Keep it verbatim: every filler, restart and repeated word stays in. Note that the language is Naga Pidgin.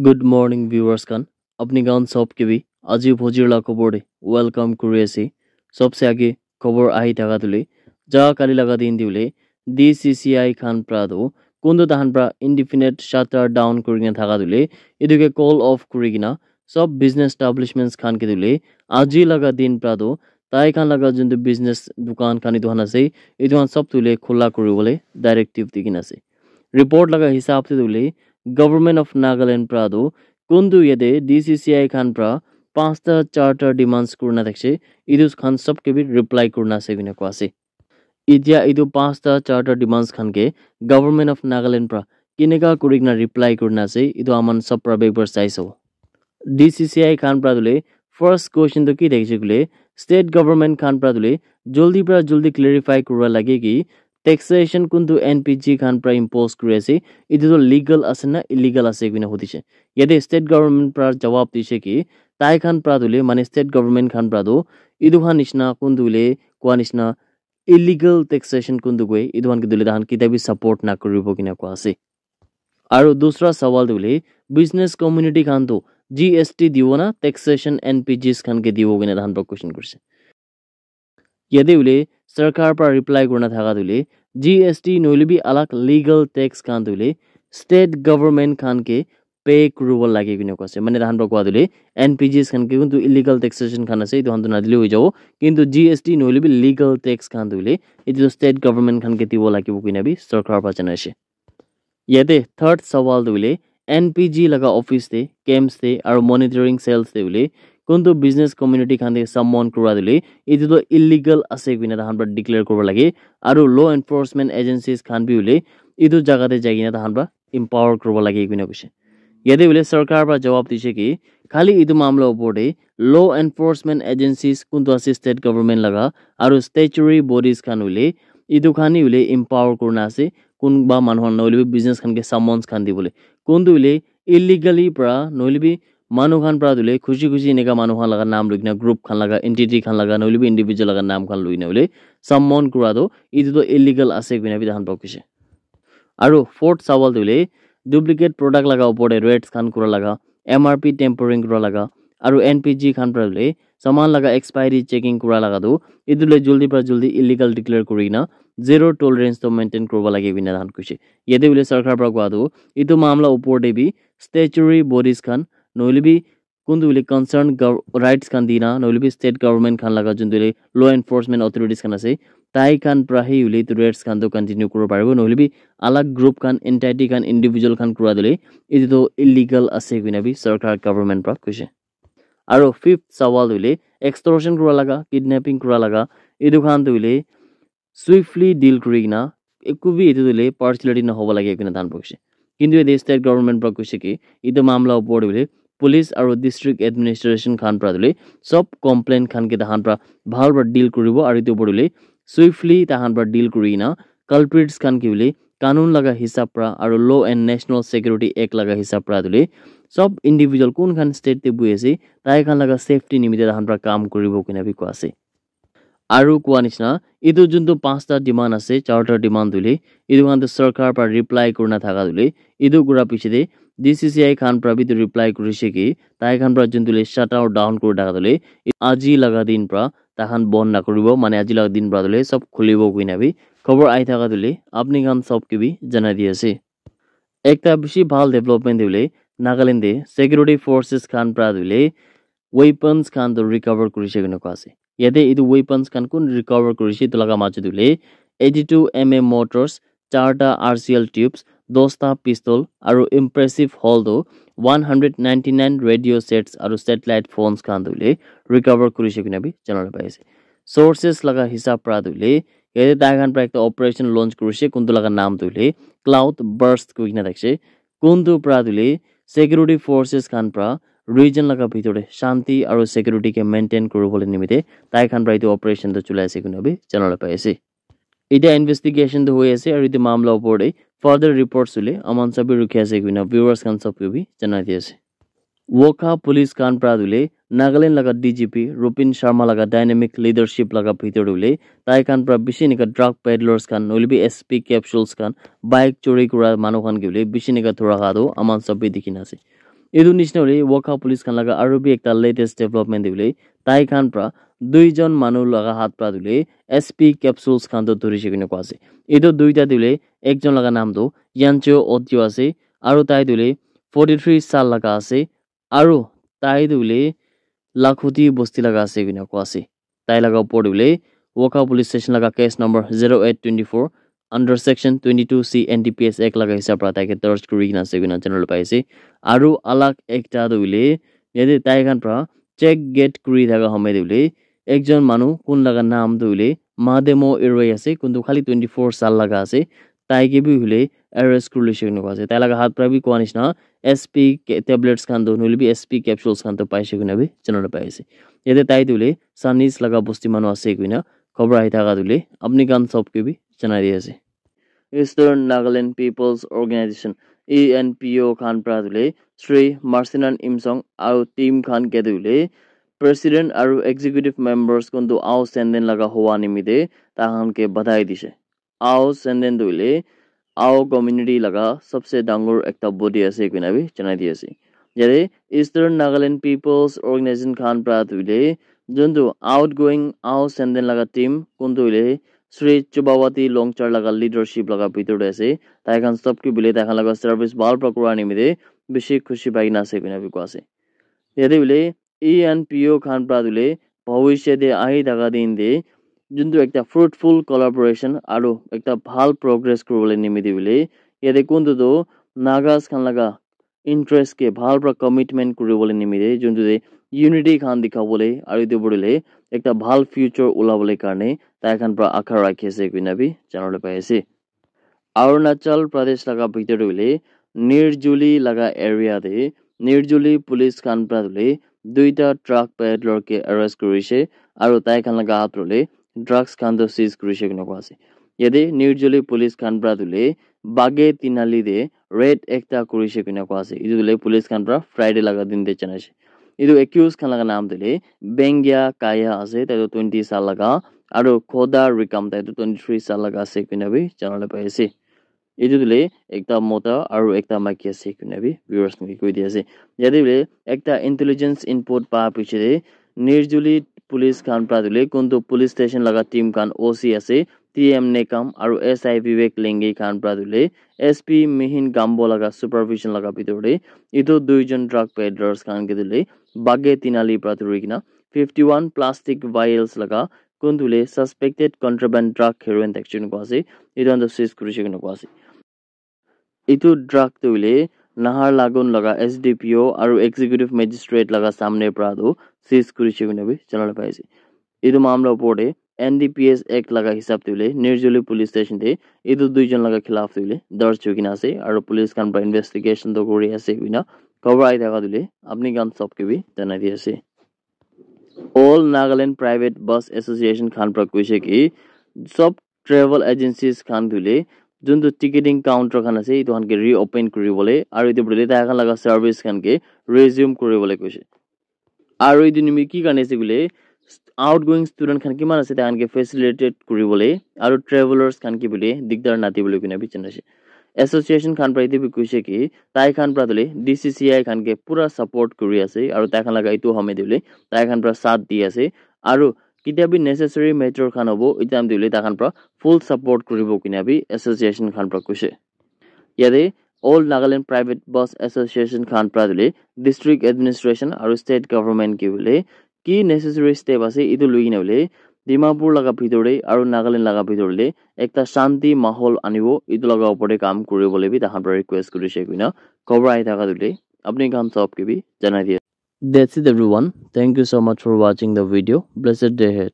Good morning viewers khan. Apni khan sob ke bhi aji bhojir la khobor de welcome kuri ase. Sobse age khobor ahi thaka tule ja kali laga din de ule D C C I khan pra do kundu tahan pra indefinite shutdown kuri kena thaka tule etu ke call off kuri kena sob business establishments khan ke tule aji laga din pra do tai khan laga juntu business dukan khan etu khan ase etu khan sob tule khula kuri bole directive di kena ase. Report laga hisab te tule Government of Nagaland pra do kuntu yate D C C I khan pra panchta charter demands kurina thakse etu khan sob ke bi reply kurina ase kena koa ase. Itya etu panchta charter demands khan ke Government of Nagaland pra kineka kuri kena reply kurina ase etu aman sob pra bekbar sai sabo. D C C I khan pra tule first question to ki thakise kule state government khan pra tule joldi pra joldi clarify kurwa lage ki taxation kuntu N P G khan pra impose kuri ase etu to legal ase na illegal ase kena hudise. Yate state government pra jawab dise ki tai khan pra tule mane state government khan pra to etu khan nishna kuntu le koa nishna illegal taxation kuntu koi etu khan ke tule tahan kita bi support na kuribo kena koa ase. Aru dusra sawal tu hoile business community khan tu G S T dibo na taxation N P Gs khan ke dibo kena tahan pra question kurise. Yate hoile sarkar pra reply kurina thaka tu hoile G S T nohoile bi alag legal tax khan tu hoile state government khan ke pay kuribo lage kena koa ase. Mane tahan pra koa tu hoile N P Gs khan ke kuntu illegal taxation khan ase etu khan tu nadile hoi jabo. Kintu G S T nohoile bi legal tax khan tu hoile etu tu state government khan ke dibo lagibo kena bi sarkar pra janai ase. Yate third sawal tu hoile N P G laga office te, camps te aru monitoring cells te hoile kuntu business community khan te summon kura tu hoile etu tu illegal ase kena tahan pra declare kuribo lage aru law enforcement agencies khan bi hoile etu jaga te jai kena tahan pra empower kuribo lage kena koise. Yate hoile sarkar pra jawab dise ki khali etu mamla opor te law enforcement agencies kuntu ase state government laga aru statutory bodies khan hoile etu khan hi hoile empower kurina ase kunba manu khan nohoile bi business khan ke summons khan dibole kuntu hoile illegally pra nohoile bi manu khan pra tu hoile khushi khushi eneka manu khan laga naam loi kena group khan laga entity khan laga nohoile bi individual laga naam khan loi kena hoile summon kura tu etu tu illegal ase kena bi tahan pra koise. Aru fourth sawal tu hoile duplicate product laga opor te raids khan kura laga M R P tampering kura laga aru N P G khan pra hoile saman laga expiry checking kura laga tu etu le joldi pra joldi illegal declare kuri kena zero tolerance to maintain kuribo lage kena tahan koise. Yate hoile sarkar pra koa tu etu mamla opor te bi statutory bodies khan nohoile bi kuntu hoile concern gov- rights khan dina nohoile bi state government khan laga juntu hoile law enforcement authorities khan ase tai khan pra hi hoile etu raids khan tu continue kuribo paribo nohoile bi alag group khan entity khan individual khan kura tu hoile etu tu illegal ase kena bi sarkar government pra koise. Aru fifth sawal tu hoile extortion kura laga kidnapping kura laga etu khan tu hoile swiftly deal kuri kena eku bi etu tu hoile partiality nahobo lage kena tahan pra koise. Kintu yate state government pra koise ki etu mamla opor te hoile police aru district administration khan pra tu hoile sob complaint khan ke tahan pra bhal pra deal kuribo aru etu opor te hoile swiftly tahan pra deal kuri kena culprits khan ke hoile kanun laga hisab pra aru law and national security act laga hisab pra tu hoile sob individual kun khan state te bui ase tai khan laga safety nimite tahan pra kam kuribo kena bi koa ase. Aru koa nishina etu juntu panchta demand ase charter demand tu hoile etu khan tu sarkar pra reply kurina thaka tu hoile etu kura piche te D C C I khan pra bi tu reply kurise ki tai khan pra juntu le shutdown kuri thaka tu hoile aji laga din pra tai khan bon nakuribo mane aji laga din pra tu hoile sob khulibo koi kena bi khobor ahi thaka tu hoile apni khan sob ke bi janai di ase. Ekta bishi bhal development tu hoile Nagaland te security forces khan pra tu hoile weapons khan tu recover kurise kena koa ase. Yate etu weapons khan kun recover kurise etu laga majo tu hoile eighty two M M mortars, charta R C L tubes, dosta pistol aru impressive haul tu one hundred ninety nine radio sets aru satellite phones khan tu hoile recover kurise kena bi janai pai ase. Sources laga hisab pra tu hoile yate tai khan pra ekta operation launch kurise kuntu laga naam tu hoile cloud burst koi kena thakise kuntu pra tu hoile security forces khan pra region laga bhitor te shanti aru security ke maintain kuribole nimite tai khan pra etu operation tu cholai ase koi kena bi janai pai ase. Etia investigation tu hoi ase aru etu mamla opor te further reports hoile aman sob bi rukhi ase koi kena viewers khan sob ke bi janai di ase. Wokha police khan pra tu hoile Nagaland laga D G P Rupin Sharma laga dynamic leadership laga bhitor te hoile tai khan pra bishi eneka drug peddlers khan nohoile bi S P capsules khan bike chori kura manu khan ke hoile bishi eneka thura kha tu aman sob bi dikhi na ase. Etu nishina hoile Wokha police khan laga aru bi ekta latest development te hoile tai khan pra duijon manu laga hath pra hoile S P capsules khan toh dhurishe koina koa ase. Etu duita te hoile ekjon laga naam toh Yancho Audio ase aru tai toh hoile forty three saal laga ase aru tai toh hoile Lakhoti bosti laga ase koina koa ase. Tai laga opor te hoile Wokha police station laga case number zero eight twenty four under section twenty two C N D P S Act laga hisab pra tai ke doj kuri kena ase koina janabole pai ase. Aru alag ekta toh hoile yate tai khan pra check gate kuri thaka hamai te hoile ekjon manu kun laga naam toh hoile Mademo Iroi ase, kun toh khali twenty four saal laga ase. Tai ke bi hoile arrest kuri loishe koina koa ase. Tai laga hath pra bi koa nishina S P ca- tablets khan toh nohoile bi S P capsules khan toh paishe koina bi janabole pai ase. Yate tai toh hoile Sanis laga bosti manu ase koina khobor ahi thaka toh hoile apni khan sob ke bi janai di ase. Eastern Nagaland People's Organization, E N P O khan pra toh hoile Sri Marsinan Imsong aru team khan ke toh hoile president aru executive members kun toh Ao Senden laga howa nimite tai khan ke badhai dishe. Ao Senden toh hoile Ao community laga sabse dangor ekta body ase koina bi janai di ase. Yate Eastern Nagaland People's Organization khan pra toh hoile juntu outgoing Ao Senden laga team kun toh hoile Sri Chubawati Longchar laga leadership laga bitor te ase. Tai khan sob ke bole tai khan laga service bhal pra kura nimite bishi khushi pai kena ase koina bi koa ase. Yate hoile E N P O khan pra toh hoile bhawishya te ahi thaka din te juntu ekta fruitful collaboration aru ekta bhal progress kuribole nimite hoile yate kun toh toh Nagas khan laga interest ke bhal pra commitment kuribole nimite juntu te unity khan dikhabole aru etu opor te hoile ekta bhal future ulabole karne tai khan pra akha rakhi ase koina bi janabole pai ase. Arunachal Pradesh laga bitor te hoile Nirjuli laga area te Nirjuli police khan pra hoile duita drug peddler ke arrest kurishe aru tai khan laga hath hoile drugs khan toh seize kurishe koina koa ase. Yate Nirjuli police khan pra hoile Bage Tinali te raid ekta kurishe koina koa ase. Etu hoile police khan pra Friday laga din te janaishe. Etu accused khan laga naam toh hoile Bengia Kaya ase, tai toh twenty saal laga, aru Khoda Rikam tai toh twenty three saal laga ase koina bi janabole pai ase. Etu toh hoile ekta mota aru ekta maiki ase koina bi viewers khan ke koi di ase. Yate hoile ekta intelligence input pa piche te Nirjuli police khan pra toh hoile kun toh police station laga team khan O C ase, T M Nekam aru S I Vivek Lenghi khan pra toh hoile S P Mihin Gambo laga supervision laga bitor te etu duijon drug peddlers khan ke toh hoile Bage Tinali pra dhuri kena fifty one plastic vials laga kun toh hoile suspected contraband drug heroin thakishe koina koa ase. Etu khan toh seize kurishe koina koa ase. Etu drug toh hoile Naharlagun laga S D P O aru executive magistrate laga samne pra toh seize kurishe koina bi janabole pai ase. Etu mamla opor te N D P S Act laga hisab te hoile Nirjuli police station te etu duijon laga khilaf te hoile darj hoi kena ase aru police khan pra investigation toh kuri ase koina khobor ahi thaka toh hoile apni khan sob ke bi janai di ase. All Nagaland Private Bus Association khan pra koishe ki sob travel agencies khan toh hoile juntu ticketing counter khan ase etu khan ke reopen kuribole aru etu hoile tai khan laga service khan ke resume kuribole koishe. Aru etu nimite ki karne ase koile outgoing student khan kiman ase tai khan ke facilitate kuribole aru travelers khan ke bole digdar nadibole koina bi janai ase. Association khan pra etu bi koishe ki tai khan pra toh hoile D C C I khan ke pura support kuri ase aru tai khan laga etu home te hoile tai khan pra saath di ase aru ketia bi necessary matter khan hobo etu time te hoile tai khan pra full support kuribo koina bi association khan pra koishe. Yate All Nagaland Private Bus Association khan pra hoile district administration aru state government ke hoile ki necessary step ase etu loi kena hoile Dimapur laga bitor te aru Nagaland laga bitor te ekta shanti mahol anibo etu laga opor te kam kuribole bi tai khan pra request kurishe koina khobor ahi thaka toh hoile apni khan sob ke bi janai di ase. That's it everyone. Thank you so much for watching the video. Blessed day ahead.